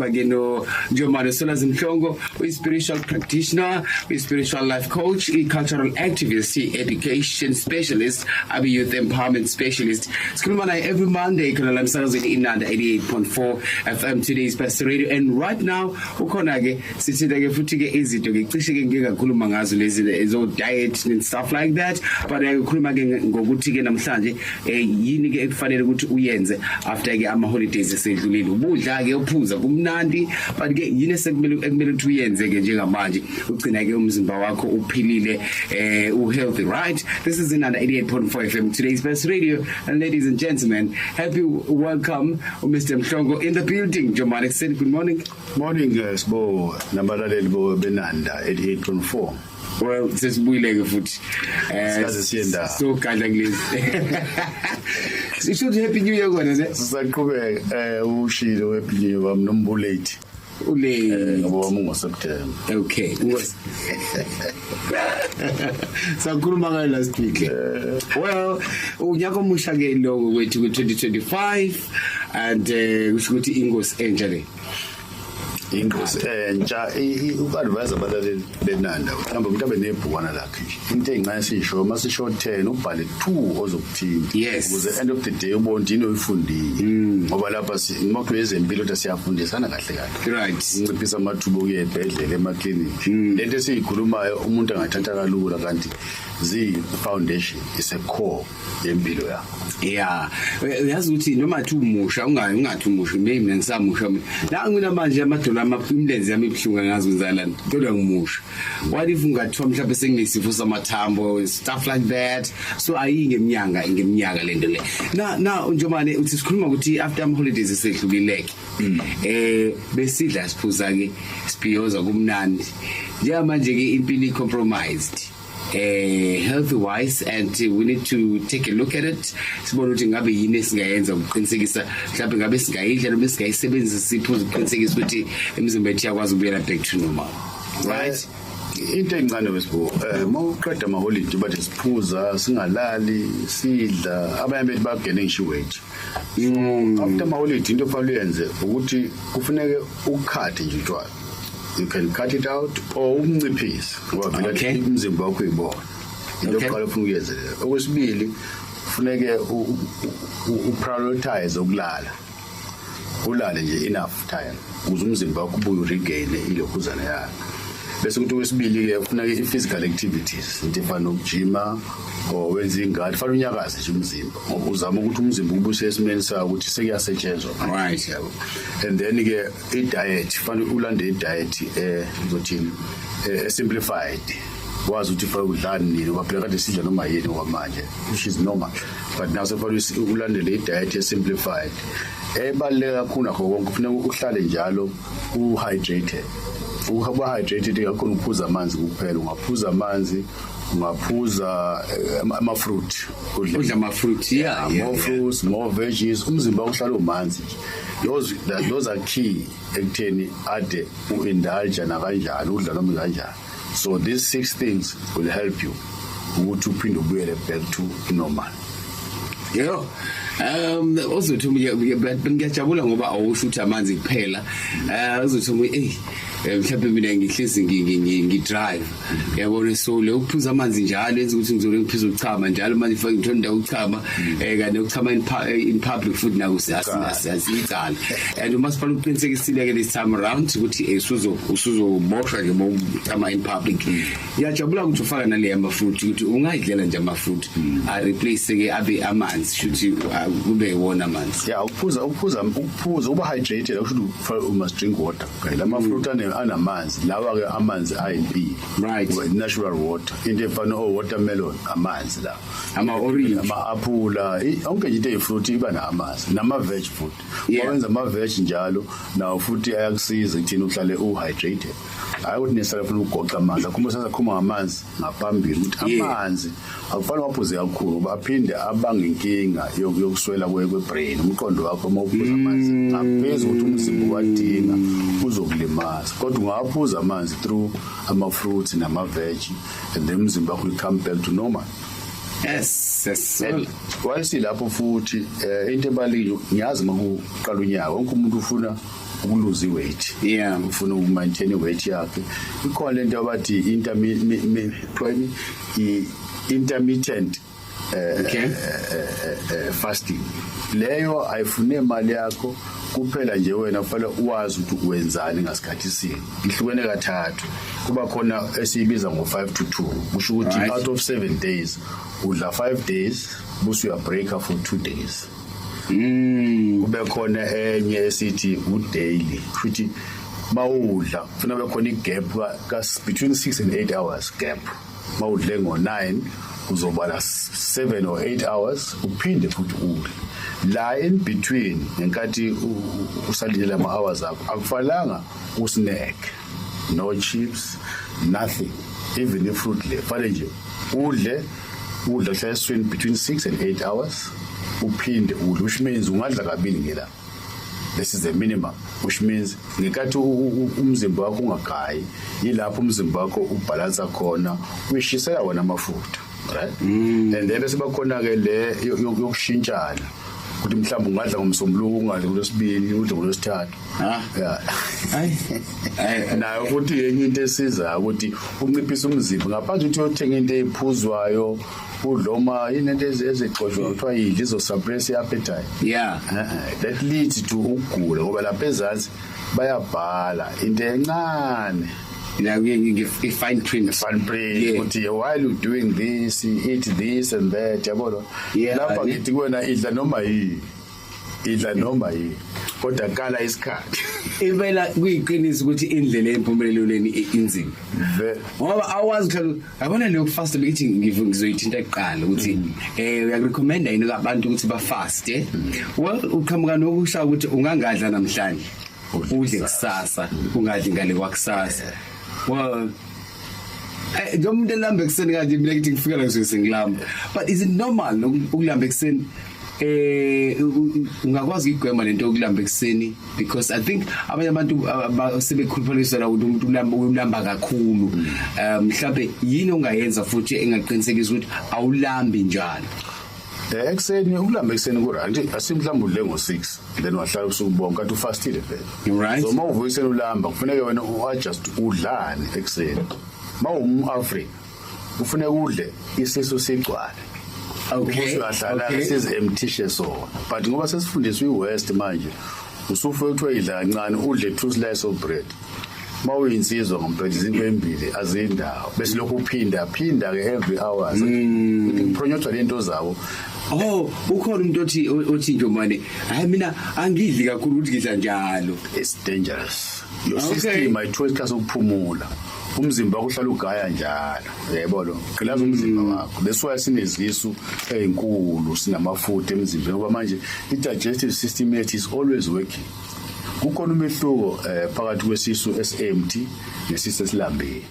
Sikhuluma ke no Njomane Solwazi Mhlongo, uyi-spiritual practitioner, uyi-spiritual life coach, i-cultural activist, i-education specialist, abe youth empowerment specialist. Sikhuluma naye every Monday khona la emsakazweni Inanda 88.4 FM, today's best radio. And right now ukhona ke, sithinta ke futhi ke izinto ke cishe ke ngeke ngakhuluma ngazo lezi zo diet and stuff like that, but ukukhuluma ke ngokuthi ke namhlanje yini ke ekufanele ukuthi uyenze after ke ama holidays esedlulile, ubudla ke, uphuza kumnandi, but ke yini esekumele ekumele ukuthi uyenze ke njengamanje ugcina ke umzimba wakho uphilile, u healthy, right? This is Inanda 88.4 FM, today's best radio, and ladies and gentlemen, happy welcome Mr Mhlongo in the building. Jomane, good morning. Morning, Sibo, nabalaleli bo benanda 88.4. Well, sesibuyile ke futhi. Sikaze siye ndawo. So gadla kulezi. Sisho happy new year kona ne. Sisaqhubeka, ushilo happy new year wami nombulate. Ule Ngoba wami ngoSeptember. Okay. Sakhuluma ngayo last week. Well, unyaka omusha ke lo kwethu ku 2025 and kusho ukuthi ingosi entsha le. Ingosi entsha. Uku-advise abalaleli benanda, mhlawumbe umuntu abe nebhukwana lakhe nje, into ey'ncane siyisho, uma sisho 10 ubhale 2 ozokuthinta ukuze end of the day ubone ukuthi yini oyifundile, ngoba lapha noma kuthiwa ezempilo kodwa siyafundisana kahle kahle, unciphisa amathuba okuya ey'bhedlela, emaklinikhi. Lento esiyikhulumayo umuntu angathatha kalula, kanti ziyi-foundation, is a core yempilo yakho. Yeah. Uyazi ukuthi noma athi umusha, ungathi umusha, maybe mina ngisamusha mina. La ngina manje amadolo ama imilenze yami ibuhlungu, angazi kwenzalani. Kodwa ngimusha. What if ungathiwa mhlawumbe senginesifo samathambo, stuff like that? So ayi ngeminyanga ngeminyaka lento le. Na Njomane, uthi sikhuluma ukuthi after ama holidays esedlulile ke. Besidla, siphuza ke, sibhiyoza kumnandi. Njengamanje ke impilo compromised health wise, and we need to take a look at it, sibone ukuthi ngabe yini esingayenza ukuqinisekisa, mhlawumbe ngabe singayidla noma singayisebenzisa siphuze ukuqinisekisa ukuthi imizimba yethu iyakwazi ukubuyela back to normal, right? Into encane wesibo, mawuqeda amaholidi bathi siphuza singalali, sidla, abanye bethu bagene ngisho weight. So after amaholidi into ofanele uyenze ukuthi kufuneke ukukhathe nje utshwala. You can cut it out or umnciphise, ngoba vele umzimba wakho uyibona into yokuqala ufuna ukuyenze leyo. Okwesibili, kufuneke uprioritize ukulala, ulale nje enough time ukuze umzimba wakho ubuye uregain ilokhuzana yakho. Bese kuthi okwesibili ke kufuneka i-physical activities, into efana nokujima or wenza ingadi, fanele unyakaze nje umzimba, ngoba uzama ukuthi umzimba ubuse esimeni sawo ukuthi sekuyasetshenzwa manje. Yabo, and then ke i-diet, fanele ulande i-diet, uzothini, simplified, wazi ukuthi fanele udlani nini, ngoba phela kade sidla noma yini okwamanje, which is normal, but now sekufanele ulandele i-diet e-simplified. Ebaluleke kakhulu nakho konke, kufuneka uhlale njalo u-hydrated. Ukuba hydrated kakhulu, uphuza amanzi kuphela, ungaphuza amanzi, ungaphuza ama-fruit, udle. Udla ama-fruit, yeah. More fruits, more veggies, umzimba uhlala umanzi nje. Those are key ekutheni ade uindulge nakanjani, udla noma kanjani. So these six things will help you ukuthi uphinde ubuyele back to normal. Yebo. Uzothi omunye, ngiyajabula ngoba awusho ukuthi amanzi kuphela. Uzothi omunye, mhlawumbe mina ngihlezi ngi drive. Yabona, so le ukuphuza amanzi njalo yenza ukuthi ngizobe ngiphuza ukuchama njalo manje, mfake ngithola indawo ukuchama, kanti ukuchama in public futhi nako siyasicala. And umasipala uqinisekisile ke this time around ukuthi usuzoboshwa nje bowuchama in public. Ngiyajabula ukuthi ufaka nale ama fruit, ukuthi ungayidlela nje ama fruit a replace ke abe amanzi, shuthi kube iwona amanzi. Yeah, ukuphuza uba hydrated akusho ukuthi you must drink water kuphela. Ama fruit anamanzi lawa ke, amanzi ayimpilo. Natural water, into efana o watermelon, amanzi la. Ama orange. Ama apula, yonke nje into eyifruit iba namanzi, nama veg futhi. Mawenza ama veg njalo nawo futhi ayakusiza ekuthini uhlale u hydrated. Hayi ukuthi nesala ufuna ukugoqa amanzi akho, sasakhuluma ngamanzi ngaphambili ukuthi amanzi akufanele waphuze kakhulu, ngoba aphinde abange inkinga yokuswela kwe-brain, umqondo wakho. Uma uphuza amanzi ngaphezulu ukuthi umzimba uwadinga, uzokulimaza, kodwa ungawaphuza amanzi through ama-fruits nama-veg and then umzimba wakho will come back to normal. Yes. And while silapho futhi, into ebalulekile, ngiyazi uma kuqala unyaka wonke umuntu ufuna ukuluza i-weight, ufuna ukumaintain i-weight yakhe, ikhona lento abathi intermittent fasting. Leyo ayifune imali yakho kuphela nje, wena kufanele uwazi ukuthi wenzani ngasikhathi sini. Ihlukene kathathu, kuba khona esiyibiza ngo-5 to 2, kusho ukuthi out of 7 days udla 5 days, bese uyabreaka for 2 days. Kube khona enye esithi udaily, futhi mawudla kufuna kube khona igap ka between 6 and 8 hours gap. Mawudle ngo-9, uzobala 7 or 8 hours, uphinde futhi udle la in between. Ngenkathi usalindele ama hours akho, akufanelanga usnack, no chips, nothing, even ifruit le. Fanele nje udle, udla hlala esiswini between 6 and 8 hours, uphinde udle, which means ungadla kabili ngelanga. This is the minimum, which means ngenkathi umzimba wakho ungagayi, yilapho umzimba wakho ubhalansa khona, uyishisela wona amafutha, right? And then bese bakhona ke le yokushintshana, ukuthi mhlawumbe ungadla ngomsombuluko, ungadli ngolwesibili, udle ngolwesithathu. Yeah. Hayi. Hayi. Nayo futhi yenye into esizayo ukuthi unciphise umzimba, ngaphandle ukuthi uyothenga into eyiphuzwayo, udloma yini, into ezigxoshwa kuthiwa yidla izosuppress i-appetite. That leads to ukugula, ngoba lapha ezansi bayabhala into encane. La i-fine print. Fine print ukuthi while you doing this, eat this and that, yabona. Lapha ngithi kuwena, idla noma yini, idla noma yini, kodwa kala isikhathi. Impela kuyiqiniso ukuthi indlela empumelelweni inzima. Ngoba awazi mhlawumbe, yabona leyo fast bekithi ngizoyithinta kuqala, ukuthi uyakurecommenda yini abantu ukuthi ba fast? Well, uqhamuka nokusha ukuthi ungangadla namhlanje, udle kusasa, ungadli ngale kwakusasa. Well, njengoba umuntu elamba ekuseni kanje, mina ngithi ngifika la ngisuke sengilamba. But is it normal ukulamba ekuseni? Ungakwazi ukugwema lento yokulamba ekuseni? Because I think abanye abantu sebekhuluphalisela ukuthi umuntu ulamba kakhulu. Mhlawumbe yini ongayenza futhi engaqinisekisa ukuthi awulambi njalo? Ekuseni, ukulamba ekuseni ku right. Asimhlawumbe udle ngo6, then wahlala usuku bonke kanti ufastile vele. So uma uvuka ekuseni ulamba, kufuneka wena u-adjust udlani ekuseni. Mawum-Afrika, kufuneka udle isisu sigcwale. Usuyahlala sizi-emptishe sona, but ngoba sesifundiswe i-West manje, usufike kuthiwa idla kancane, udle two slice of bread. Ma uyinsizwa ngompela, izinto embili azindawo, bese lokhu uphinda phinda ke every hours, kupronyotshwa lento zabo. Oh, ukhona umuntu othi nje manje, hayi, mina angidli kakhulu, ukuthi ngidla njalo. It's dangerous. Your system ayithola isikhathi sokuphumula, umzimba wakho uhlala ugaya njalo, uyayibona lo gqilaza umzimba wakho. That's why sinezisu ezinkulu, sinamafutha emzimbeni, ngoba manje i-digestive system yethu is always working. Kukhona umehluko phakathi kwesisu esi-empty nesisu esilambile.